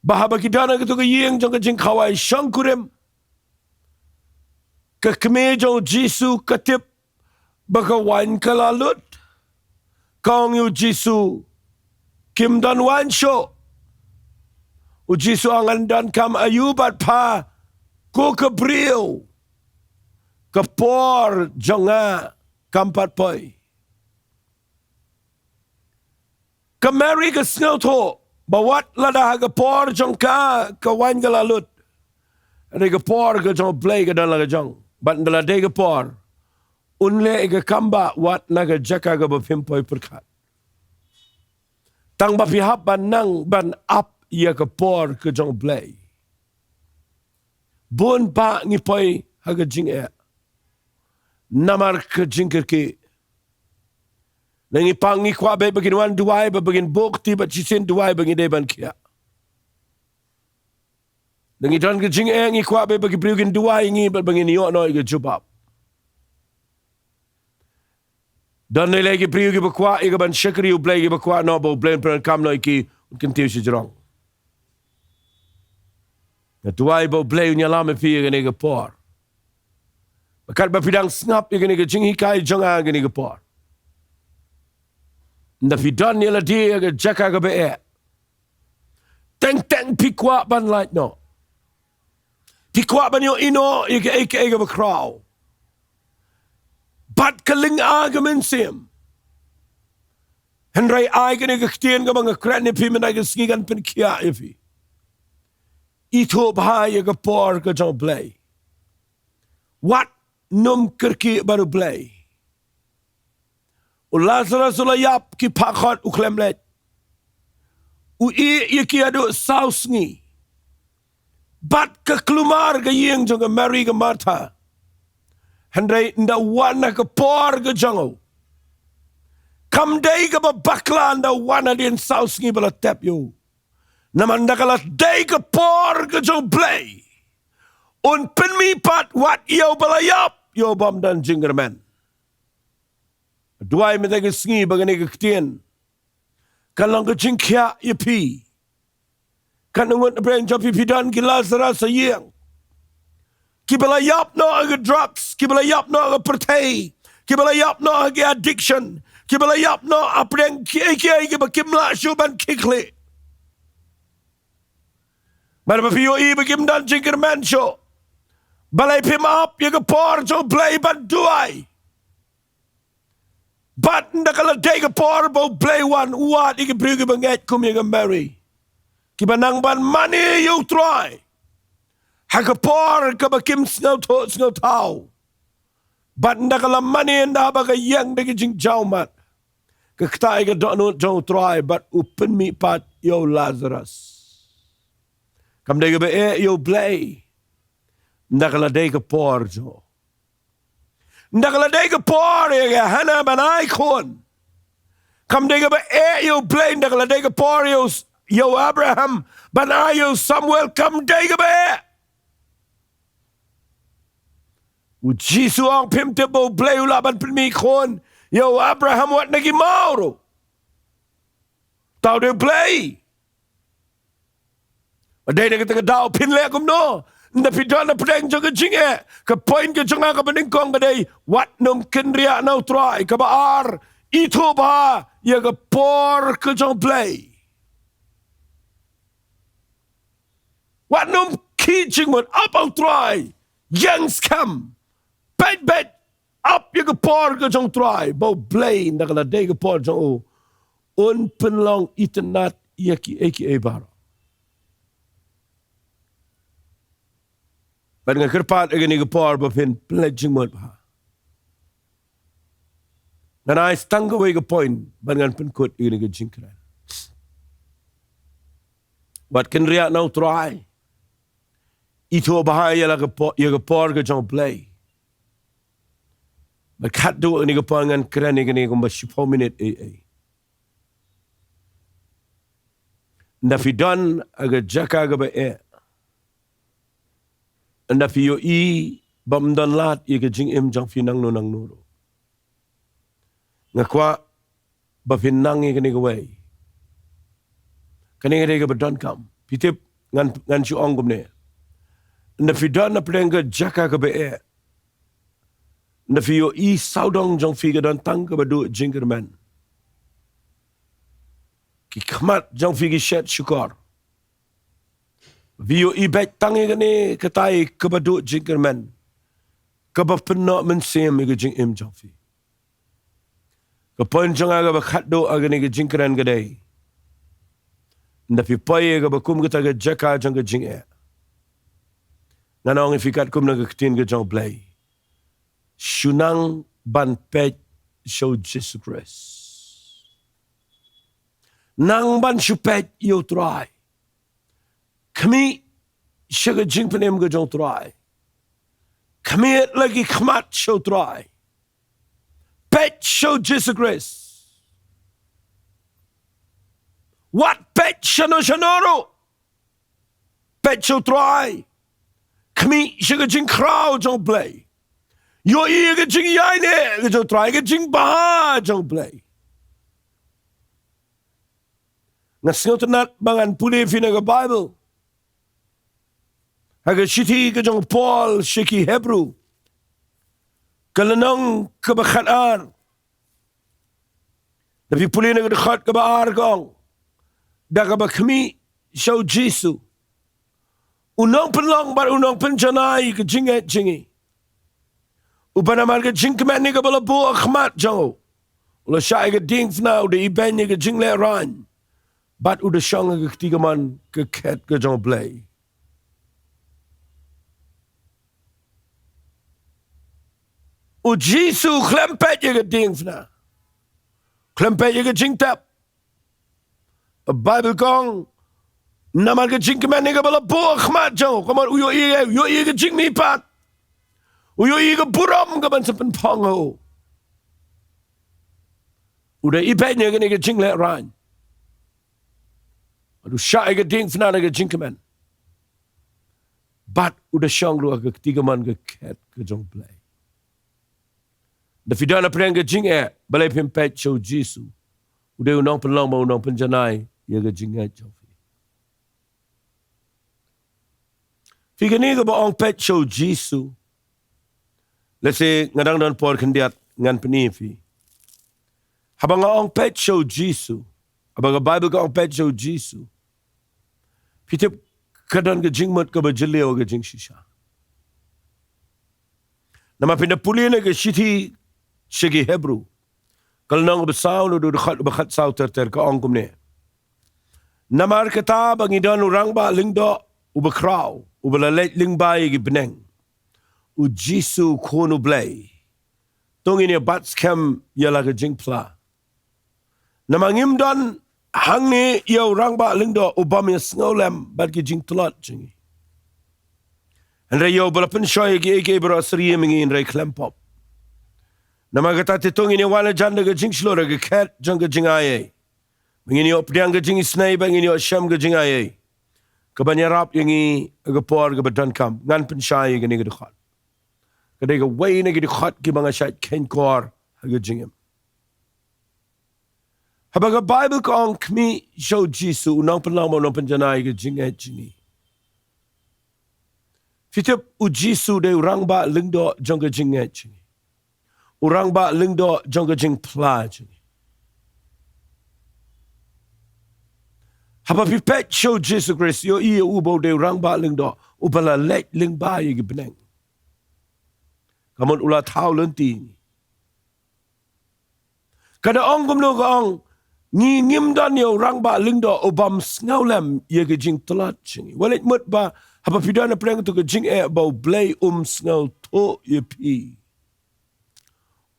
ba haba ki don ha kato ka ïing jong ka jingkhawai shongkurim, ka kmie jong u Jisu ka tip ba ka waiñ ka la lut. Ka ong ïa u Jisu, "Kim don waiñ shuh." U Jisu ong, "Ngan donkam aïu bad pha, ko ka briew? Ka por jong nga kam pat poi." Ka Mary ka sngewthuh ba wat lada ha ka por jong ka ka waiñ ka la lut, hynrei ka por ka jong u Blei ka don la ka jong. Bad ynda la dei ka por, un leh ïa ka kam ba wat na ka jaka kaba phim poi pyrkhat. Tang ba phi hap ban nang ban ap ïa ka por ka jong u Blei. Bun ba ngi poi ha ka jingeh namar ka jingkyrkieh. Na ngi pang ngi kwah beit ba kin wan duwai, ba, ba kin buh kti bad shisien duwai ba ngi dei ban khiah. Na ngi don ka jingeh ngi kwah beit ba ki briew kin duwai ïa ngi bad ba ngin ïoh noh ïa ka jubab. Don ngi leh ki briew kiba kwah ïa ka ban shakri u Blei, kiba kwah noh ba u Blei un pyndonkam noh ïa ki, un kyntiew shajrong. Nga duwai ba u Blei un ïalam ïa phi ïa kane ka por. Katba phi dang sngap ïa kane ka jinghikai jong nga kane ka por, ynda phi don ïa lade ha ka jaka kaba eh, teng teng phi kwah ban lait noh. Phi kwah ban ïohi noh ïa kaei kaei kaba khraw. Bad ka lynga ka mynsiem. Hynrei ai kane ka ktien kaba nga kren ïa phi mynta ka sngi kan pynkhiah ïa phi. Ithuh bha ïa ka por ka jong U Blei. Wat nym kyrkieh bad U Blei. U Lazarus u la ïap, ki phah khot u khlem leit. U ïeh ïa ki haduh saw sngi. Bad ka kulmar ka ïing jong ka Mary ka Martha. Hynrei ynda wan ha ka por ka jong u, kam dei kaba bakla ynda wan hadien saw sngi ba la tep ïa u. Namar ynda ka la dei ka por ka jong U Blei, un pynmih pat wat ïa uba la ïap, ïa u bym don jingkyrmen. Duwai mynta ka sngi ba kane ka ktien kan long ka jingkhiah ïa phi. Kan ngut hapdeng jong phi phi don ki Lazarus ha ïing. Kiba la ïap noh ha ki drugs, kiba la ïap noh ha ki pyrthei, kiba la ïap noh ha ki addiction, kiba la ïap noh hapdeng kiei kiei kiba kim lah shuh ban khie khlieh. Bad ba phi ïohi ba kim don jingkyrmen shuh, balei phim ap ïa ka por jong U Blei ban duwai? Bad ynda ka la dei ka por ba U Blei wan, u wad ïa ki briew kiba ngeit kum ïa ka Mary, kiba nang ban mane ïa U Trai ha ka por kaba kim sngewthuh sngewthaw. Bad ynda ka la mane, ynda ba ka ïeng da ki jingjaw mat, ka ktah ïa ka dohnud jong U Trai bad u pynmih pat ïa u Lazarus. Kam dei kaba eh ïa U Blei ynda ka la dei ka por jong u. Ynda ka la dei ka por ïa ka Hannah ban ai khun, kam dei kaba eh ïa U Blei ynda ka la dei ka por ïa u, ïa u Abraham ban ai ïa u Samuel, kam dei kaba eh. U Jisu u ong, phim tip ba U Blei u lah ban pynmih khun ïa u Abraham wat na ki maw ruh? Tau dei U Blei. Ba dei na kata ka daw phin leh kumno? Ynda phi don hapdeng jong ka jingeh, ka point ka jong nga kaba nyngkong ka dei, wat nym kynriah na U Trai. Kaba ar, ithuh bha ïa ka por ka jong U Blei. Wat nym khih jingmut, ap ha U Trai, ïeng skhem, peit peit, ap ïa ka por ka jong U Trai, ba U Blei ynda ka la dei ka por jong u, un pynlong itynnad ïa kiei kiei baroh. Bad nga kyrpad ïa kane ka por ba phin pynleit jingmut bha. Ngan ai tang kawei ka point bad ngan pynkut ïa kane ka jingkren. Wat kynriah na U Trai. Ithuh bha ïa la ka por, ïa ka por ka jong U Blei. Bad khadduh kane ka por ngan kren ïa kane kumba shiphew minit ei ei. Ynda phi don ha ka jaka kaba eh, ynda phi ïohi bym don lad ïa ka jingim jong phi nangno nangno ruh, nga kwah ba phin nang ïa kane kawei. Kane ka dei kaba donkam. Phi tip, ngan, ngan shu ong kumne. Ynda phi don hapdeng ka jaka kaba eh, ynda phi ïohi sawdong jong phi ka don tang kaba duh jingkyrmen, ki khmat jong phi ki shet shukor, phi ïohi beit tang ïa kane katai kaba duh jingkyrmen, kaba pynnoh mynsiem ïa ka jingim jong phi. Ka point jong nga kaba khadduh ha kane ka jingkren ka dei, ynda phi poi ha kaba kum kata ka jaka jong ka jingeh, ngan ong ïa phi katkum na ka ktien ka jong U Blei, shu nang ban peit sha U Jisu Khrist. Nang ban shu peit ïa U Trai. Khmih sha ka jingpynim ka jong U Trai. Khmih la ki khmat sha U Trai. Peit sha U Jisu Khrist. Wat peit shano shano ruh. Peit sha U Trai. Khmih sha ka jingkhraw jong U Blei. Ïohi ka jingïaineh ka jong U Trai, ka jingbha jong U Blei. Nga sngewtynnat ba ngan pule ïa phi na ka Baibl, ha ka shithi ka jong u Paul sha ki Hebru, Ka lynnong kaba khat ar. Lada phi pule na ka dkhot kaba ar ka ong, da kaba khmih sha u Jisu, u nongpynlong bad u nongpynjanai ka jingngeit jong ngi, uba namar ka jingkmen ïa kaba la buh ha khmat jong u, u la shah ïa ka diengphna, u da ibeiñ ïa ka jinglehrain, bad u da shong ha ka kti kamon ka khet ka jong U Blei. U Jisu khlem peit ïa ka diengphna, khlem peit ïa ka jingtep. Baibl ka ong, namar ka jingkmen ïa kaba la buh ha khmat jong u, ka mut u ïohi, u ïohi ka jingmihpat, u ïohi ka burom kaban sa pynphong ha u. U da ibeiñ ïa kane ka jinglehrain, u shah ïa ka diengphna na ka jingkmen, bad u da shong ruh ha ka kti kamon ka khet ka jong U Blei. Lada phi don hapdeng ka jingeh, balei phim peit sha u Jisu, u dei u nongpynlong bad u nongpynjanai ïa ka jingngeit jong phi? Phi, kane kaba ong peit sha u Jisu, lehse nga dang don por khyndiat ngan pyni ïa phi. Haba nga ong peit sha u Jisu, haba ka Baibl ka ong peit sha u Jisu, phi tip ka don ka jingmut kaba jylliew ha ka jingshisha. Namar phin da pule na ka shithi sha ki Hebru, ka lynnong ba saw, na ka dkhot ba khatsaw ter ter, ka ong kumne: Namar kata ba ngi don u rangbah lyngdoh uba khraw, uba la leit lyngba ïa ki bneng, u Jisu u Khun u Blei, to ngin ïa bat skhem ïa la ka jingphla. Namar ngim don hangne ïa u rangbah lyngdoh u bym ïa sngewlem bad ki jingtlot jong ngi, hynrei ïa uba la pynshoi ïa kiei kiei baroh syriem ïa ngi, hynrei khlem pop. Namar kata te to ngin ïa wan hajan da ka jingshlur ha ka khet jong ka jingaiei, ba ngin ïoh pdiang ka jingisynei bad ngin ïoh shem ka jingaiei, kaban ïarap ïa ngi ha ka por kaba donkam. Ngan pynshai ïa kane ka dkhot. Ka dei kawei na ki dkhot kiba nga shait kheiñ kor ha ka jingim. Haba ka Baibl ka ong khmih sha u Jisu, u nongpynlong bad u nongpynjanai ka jingngeit jong ngi, phi tip, u Jisu u dei u rangbah lyngdoh jong ka jingngeit jong ngi, u rangbah lyngdoh jong ka jingphla jong ngi. Haba phi peit sha u Jisu Khrist, ïohi ïa u ba u dei u rangbah lyngdoh uba la leit lyngba ïa ki bneng, ka mut u la thaw lynti ïa ngi. Ka da ong kumno? Ka ong, ngi ngim don ïa u rangbah lyngdoh u bym sngewlem ïa ka jingtlot jong ngi. Wat leit mut ba haba phi don hapdeng kato ka jingeh ba U Blei um sngewthuh ïa phi.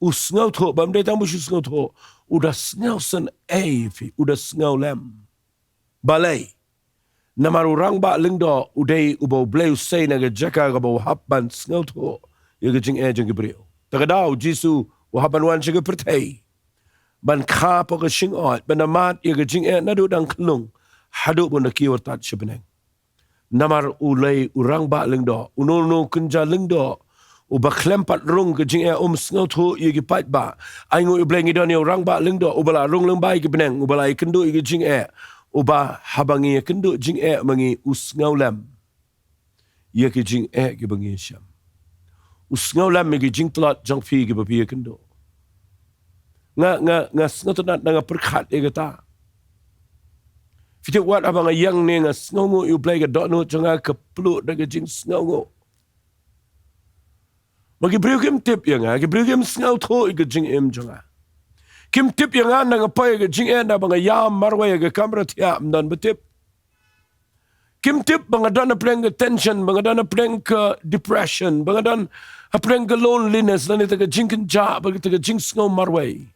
U sngewthuh, bym dei tang ba shu sngewthuh, u da sngewsynei ïa phi, u da sngewlem. Balei? Namar u rangbah lyngdoh u dei uba U Blei u sei na ka jaka kaba u hap ban sngewthuh ïa ka jingeh jong ki briew. Ta ka daw u Jisu u hap ban wan sha ka pyrthei ban kha hapoh ka shyngod, ban da mad ïa ka jingeh naduh dang khyllung haduh ba un da kiew artat sha bneng. Namar u dei u rangbah lyngdoh. Uno uno u kynja lyngdoh uba khlem pat rung ka jingeh um sngewthuh ïa ki paidbah. Ainguh ïa U Blei ngi don ïa u rangbah lyngdoh uba la rung lyngba ïa ki bneng, uba la ïakynduh ïa ka jingeh, uba haba ngi ïakynduh jingeh ma ngi, u sngewlem ïa ki jingeh kiba ngi shem. U sngewlem ïa ki jingtlot jong phi kiba phi ïakynduh. Nga, nga, nga sngewtynnat, nga pyrkhat ïa kata. Phi tip, wat haba nga ïeng ne nga sngewnguh ïa U Blei, ka dohnud jong nga ka pluh da ka jingsngewnguh. Ma ki briew kim tip ïa nga, ki briew kim sngewthuh ïa ka jingim jong nga. Kim tip ïa nga na nga poi ïa ka jingeh, na ba nga ïam marwei ha ka kamra thiah, ym don ba tip. Kim tip ba nga don hapdeng ka tension, ba nga don hapdeng ka depression, ba nga don hapdeng ka loneliness, lane kata ka jingkynjah, ba kata ka jingsngew marwei.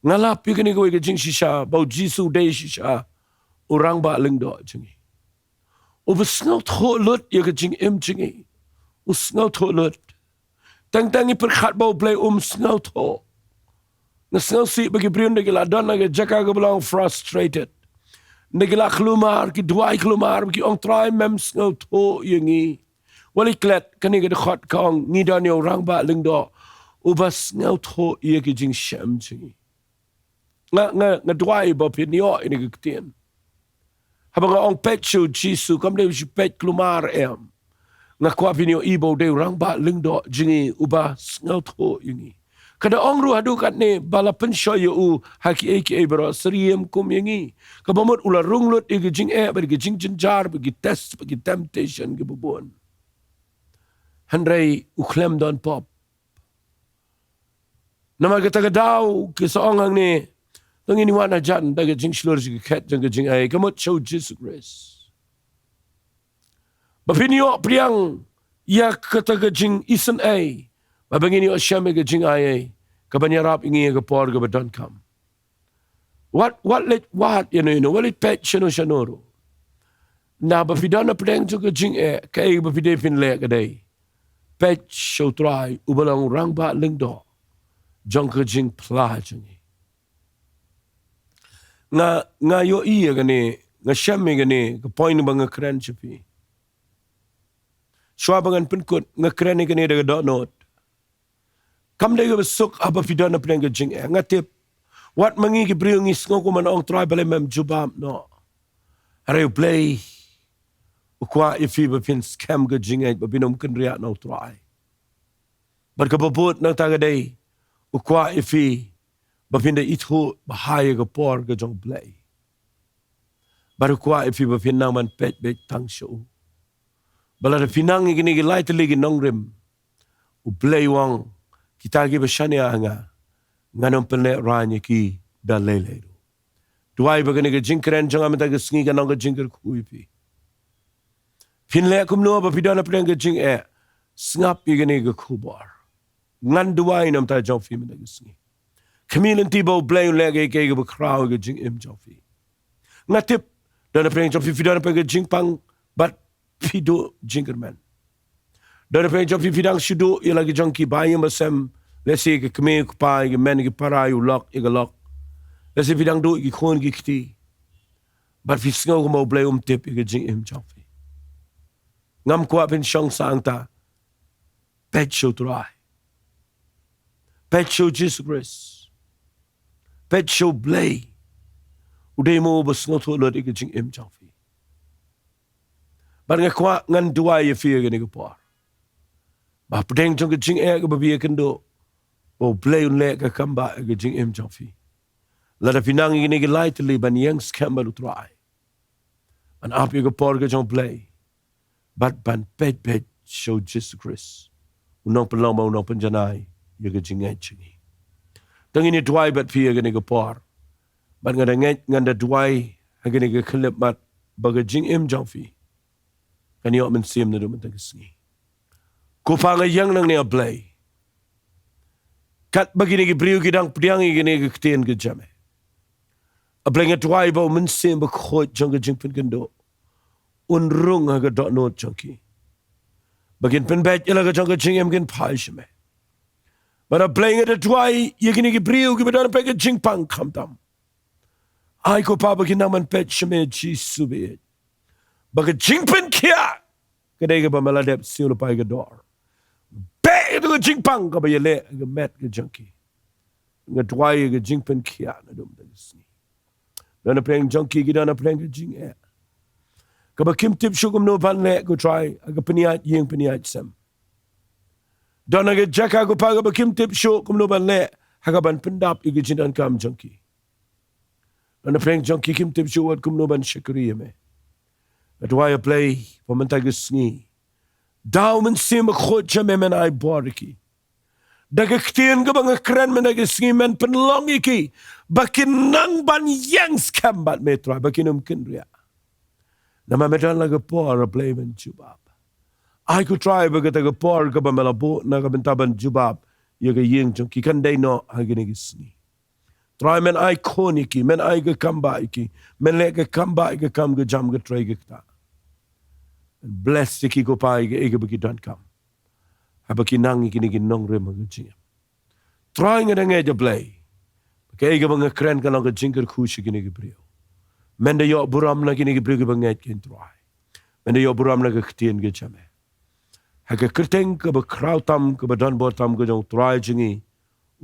Nga lap ïa kane kawei ka jingshisha, ba u Jisu u dei shisha u rangbah lyngdoh jong ngi. Uba sngewthuh lut ïa ka jingim jong ngi. U sngewthuh lut. Teng teng ngi pyrkhat ba U Blei um sngewthuh. Nga sngewsih ba ki briew ynda ki la don ha ka jaka kaba long frustrated, ynda ki la khlumar, ki duwai khlumar, ba ki ong, Trai, mem sngewthuh ïa ngi. Wat leit klet, kane ka dkhot ka ong ngi don ïa u rangbah lyngdoh uba sngewthuh ïa ki jingshem jong ngi. Nga, nga, nga duwai ba phin ïoh ïa kane ka ktien. Haba nga ong peit sha u Jisu, kam dei shu peit khlumar em. Nga kwah phin ïohi ba u dei u rangbah lyngdoh jong ngi uba sngewthuh ïa ngi. Ka da ong ruh haduh katne ba la pynshoi ïa u ha kiei kiei baroh, syriem kum ïa ngi. Kaba mut u la rung lut ïa ki jingeh bad ki jingjynjar bad ki test bad ki temptation kiba bun. Hynrei u khlem don pop. Namar kata ka daw ki sa ong hangne, to ngin ïa wan hajan da ka jingshlur jong ka khet jong ka jingai, ka mut sha u Jisu Khrist. Ba phin ïoh pdiang ïa kata ka jingisynei, ba ba ngin ïoh shem ïa ka jingai, ka ban ïarap ïa ngi ïa ka por kaba donkam. Wat, wat leit wad ïano ïano, wat leit peit shano shano ruh. Na ba phi don hapdeng jong ka jingeh, kaei ba phi dei phin leh ka dei, peit sha u Trai uba long u rangbah lyngdoh jong ka jingphla jong ngi. Nga, nga ïohi ïa kane, nga shem ïa kane ka point ba nga kren sha phi. Shuwa ba ngan pynkut, nga kren ïa kane da ka dohnud. Kam dei kaba suk haba phi don hapdeng ka jingeh. Nga tip, wat ma ngi ki briew ngi sngew kumno, ong Trai, balei mem jubab noh? Hynrei U Blei u kwah ïa phi ba phin skhem ka jingngeit, ba phin ym kynriah na u Trai. Bad kaba bud na kata ka dei, u kwah ïa phi ba phin da ithuh bha ïa ka por ka jong U Blei. Bad u kwah ïa phi ba phin nang ban peit beit tang sha u. Ba lada phi nang ïa kine ki lai tylli ki nongrim, U Blei u ong, kita kiba shaniah ha nga, ngan ym pynlehraiñ ïa ki da lei lei ruh. Duwai ba kane ka jingkren jong nga mynta ka sngi kan long ka jingkyrkhu ïa phi. Phin leh kumno ba phi don hapdeng ka jingeh? Sngap ïa kane ka khubor. Ngan duwai na ka bynta jong phi mynta ka sngi. Khmih lynti ba U Blei un leh kaei kaei kaba khraw ïa ka jingim jong phi. Nga tip, don hapdeng jong phi, phi don hapdeng ka jingpang bad phi duh jingkyrmen. Don hapdeng jong phi, phi dang shu duh ïa la ki jong ki ba ïing ba sem, lehse ki kmie ki kpa, ki mei ki para, ïa u lok ïa ka lok. Lehse phi dang duh ïa ki khun ki kti. Bad phi sngew kumba U Blei um tip ïa ka jingim jong phi. Ngam kwah phin shong sangta. Peit sha u Trai. Peit sha u Jisu Khrist. Peit sha U Blei. U dei mo uba sngewthuh lut ïa ka jingim jong phi. Bad nga kwah ngan duwai ïa phi ïa kane ka por. Ba hapdeng jong ka jingeh kaba phi ïakynduh, ba U Blei un leh ka kam ba ïa ka jingim jong phi. Lada phi nang ïa kine ki lai tylli ban ïeng skhem bad u Trai. Ban ap ïa ka por ka jong U Blei. Bad ban peit peit sha u Jisu Khrist, u nongpynlong bad u nongpynjanai ïa ka jingngeit jong ngi. To ngin ïa duwai bad phi ïa kane ka por. Bad nga da ngeit, ngan da duwai ha kane ka khyllipmat ba ka jingim jong phi kan ïoh mynsiem naduh mynta ka sngi. Ko Pa, nga ïeng nangne, A Blei. Katba kine ki briew ki dang pdiang ïa kane ka ktien ka jong me, A Blei, nga duwai ba u Mynsiem Bakhuid jong ka jingpynkynduh un rung ha ka dohnud jong ki. Ba kin pynbeit ïa la ka jong ka jingim, kin phai sha me. Bad A Blei, nga da duwai ïa kine ki briew kiba don hapdeng ka jingpang khamtam. Ai ko Pa ba kin nang ban peit sha me, Jisu baieit. Ba ka jingpynkhiah ka dei kaba me la dep siew lypa ïa ka dor. Beh ïa ka jingpang kaba ïaleh ha ka met ka jong ki. Nga duwai ïa ka jingpynkhiah naduh mynta ka sngi. Don hapdeng jong ki ki don hapdeng ka jingeh kaba kim tip shuh kumno ban leh, ko Trai, ha ka pynïaid ïing pynïaid sem. Don ha ka jaka, ko Pa, kaba kim tip shuh kumno ban leh ha kaban pyndap ïa ka jingdonkam jong ki. Don hapdeng jong ki kim tip shuh wat kumno ban shakri ïa me. Nga duwai, A Blei, ba mynta ka sngi, da u Mynsiem Bakhuid jong me men ai bor ïa ki. Da ka ktien kaba nga kren mynta ka sngi, men pynlong ïa ki ba kin nang ban ïeng skhem bad me, Trai, ba kin ym kynriah. Namar me don la ka por, A Blei, ban jubab. Ai ko Trai ba kata ka por kaba me la buh na ka bynta ban jubab ïa ka ïing jong ki kan dei noh ha kine ki sngi. Trai, men ai khun ïa ki, men ai ka kam ba ïa ki, men leh ka kam ba ïa ka kam ka jam ka trei ka ktah. Men bless ïa ki ko Pa ïa kaei kaba ki donkam, haba ki nang ïa kine ki nongrim ha ka jingim. Trai, nga da ngeit, A Blei, ba kaei kaba nga kren kan long ka jingkyrkhu sha kine ki briew. Men da ïoh burom na kine ki briew kiba ngeit kein, Trai. Men da ïoh burom na ka ktien ka jong me. Ha ka kyrteng kaba khraw tam, kaba don bor tam ka jong u Trai jong ngi,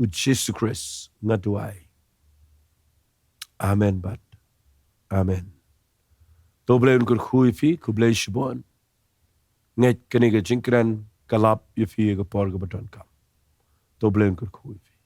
u Jisu Khrist, nga duwai. Amen bad amen. To U Blei un kyrkhu ïa phi, khublei shibun. ngeit kane ka jingkren ka lap ïa phi ïa ka por kaba donkam. To U Blei un kyrkhu ïa phi.